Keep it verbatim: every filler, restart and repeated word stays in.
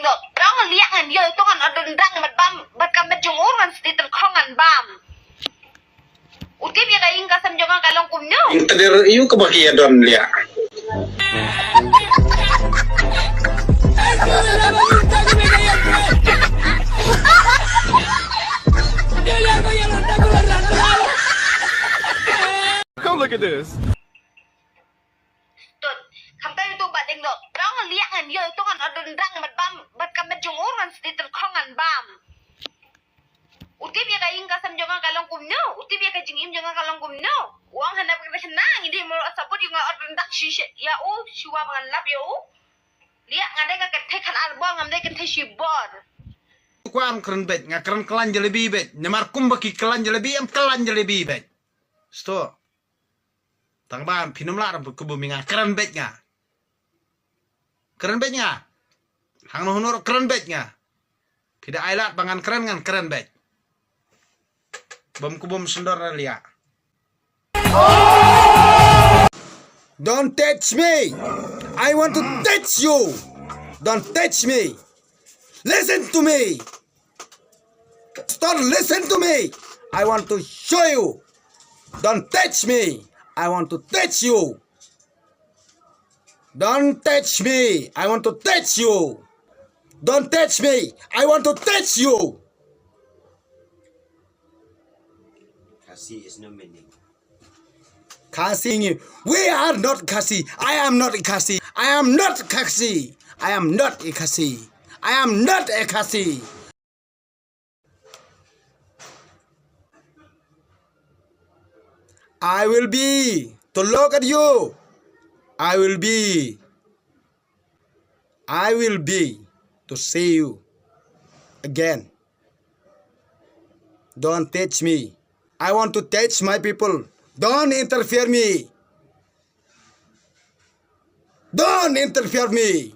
Dok, dong liak ngan ïoh, to ngan ot dang bad bam, bad ka met jong u ngan sdie tyngkhong ngan bam. U tip ïa ka ïing ka sem jong nga ka long kumno? Ïing tder ïu kaba ki ïa don liak. Come look at this. Stud, khamtam ïa uto u Bah Dieng Dok. Dong liak ngan ïoh, to ngan ot dang bad bam, bad ka met jong u ngan sdie tyngkhong ngan bam. U tip ïa ka ïing ka sem jong nga ka long kumno? U tip ïa ka jingim jong nga ka long kumno? U ong hana ba ka dei hana ngi dei mor ot sabut ïa nga ot dang shi shi ïa u, shi wa ba ngan lap ïa u. Liak nga dei ka kynthei khatar bor, ngam dei kynthei shibor. Kwah kren beit, nga kren klan jalebi beit. Namar kumba ki klan jalebi, em klan jalebi beit. Sto. Tang ba phin ym lah ban kyrkhu ïa nga, kren beit nga. Kren beit nga. Hangno hangno ruh kren beit nga. Phi da ai lad ba ngan kren, ngan kren beit. Bym kyrkhu, bym sendor liak. Don't touch me. I want to touch you. Don't touch me. Listen to me. Don't listen to me. I want to show you. Don't touch me. I want to touch you. Don't touch me. I want to touch you. Don't touch me. I want to touch you. Khasi is no meaning. Khasi ngi. We are not Khasi. I am not a Khasi. I am not Khasi. I am not a Khasi. I am not a Khasi. I will be to look at you. I will be. I will be to see you again. Don't touch me. I want to touch my people. Don't interfere me. Don't interfere me.